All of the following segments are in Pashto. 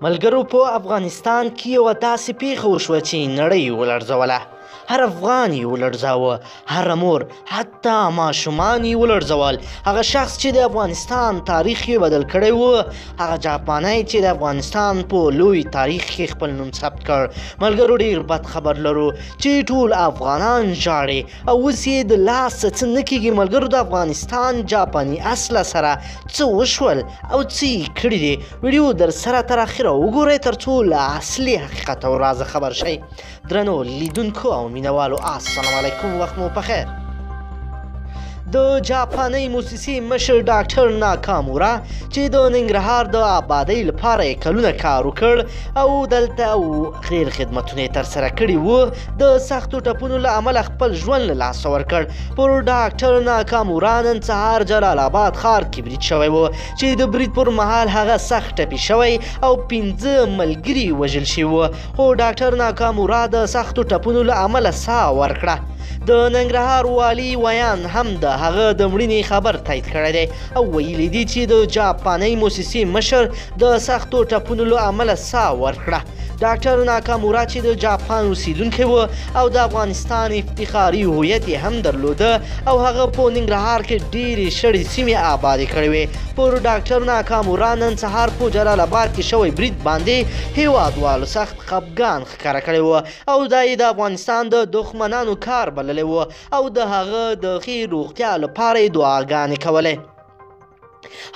ملګرو په افغانستان کې یوه داسې پېښه وشوه چې نړۍ ولړزوله. هر افغان یې ولړزاوه، هره مور، حتی ماشومان یې ولړزول. هغه شخص چې د افغانستان تاریخ یې بدل کړی و، هغه جاپانی چې د افغانستان په لوی تاریخ کې خپل نوم ثبت کړ. ملګرو ډېر بد خبر لرو چې ټول افغانان ژاړي او اوس یې د لاسه څه نه کېږي. ملګرو د افغانستان جاپاني اصله سره څه وشول او څه یې کړي دي، ویډیو در سره تر اخره وګورئ ترڅو له اصلي حقیقت او رازه خبر شئ. درنو لیدونکو او مینوالو، السلام علیکم، وخت مو پخیر. د جاپانۍ موسسې مشر ډاکټر ناکامورا چې د ننګرهار د آبادۍ لپاره یې کلونه کار وکړ او دلته ډېر خدمتونه یې ترسره کړي وو، د سختو ټپونو له امله خپل ژوند له لاسه ورکړ. پر ډاکټر ناکامورا نن سهار جلال آباد ښار کې برید شوی و چې د برید پر مهال هغه سخت ټپي شوی او 5 ملګري وژل شوي وو، خو ډاکټر ناکامورا د سختو ټپونو له امله ساه ورکړه. د ننګرهار والي ویاند هم د هغه د مړینې خبر تایید کړی دی او ویلي دي چې د جاپانۍ موسسې مشر د سختو ټپونو له امله ساه ورکړه. ډاکټر ناکامورا چې د جاپان اوسیدونکی و او د افغانستان افتخاري هویت یې هم درلوده او هغه په ننګرهار کې ډېرې شړې سیمې آبادې کړې وې، پر ډاکټر ناکامورا نن سهار په جلال آباد کې شوی برید باندې هیوادوالو سخت خپګان ښکاره کړی و او دا یې د افغانستان د دښمنانو کار بللی و او د هغه د ښې روغتیا لپاره یې دعاګانې کولې.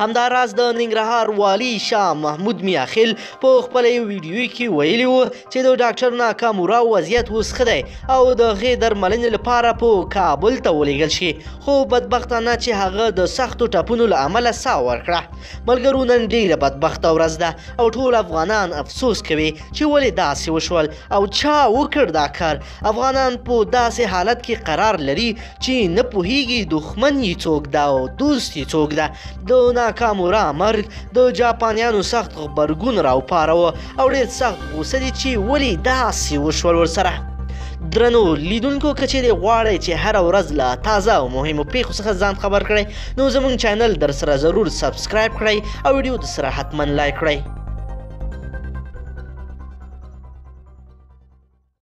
همداراز د ننګرهار والي شاه محمود میاخیل په خپله یو ویډیو کې ویلي و چې د ډاکټر ناکامورا وضعیت اوس ښه دی او د ښې درملنې لپاره په کابل ته ولیږل شي، خو بدبختانه چې هغه د سختو ټپونو له امله ساه ورکړه. ملګرو نن ډېره بدبخته ورځ ده او ټول افغانان افسوس کوي چې ولې داسې وشول او چا وکړ دا کار. افغانان په داسې حالت کې قرار لري چې نه پوهیږي دښمن یې څوک ده او دوست یې څوک ده. د ناکامورا مرګ د جاپانیانو سخت غبرګون راوپاروه او ډېر سخت غوسه دي چې ولې داسې وشول ورسره. درنو لیدونکو، که چیرې غواړئ چې هره ورځ له تازه او مهمو پیښو څخه ځان خبر کړئ، نو زموږ چینل در سره ضرور subscribe کړئ او ویډیو در سره حتما like کړئ.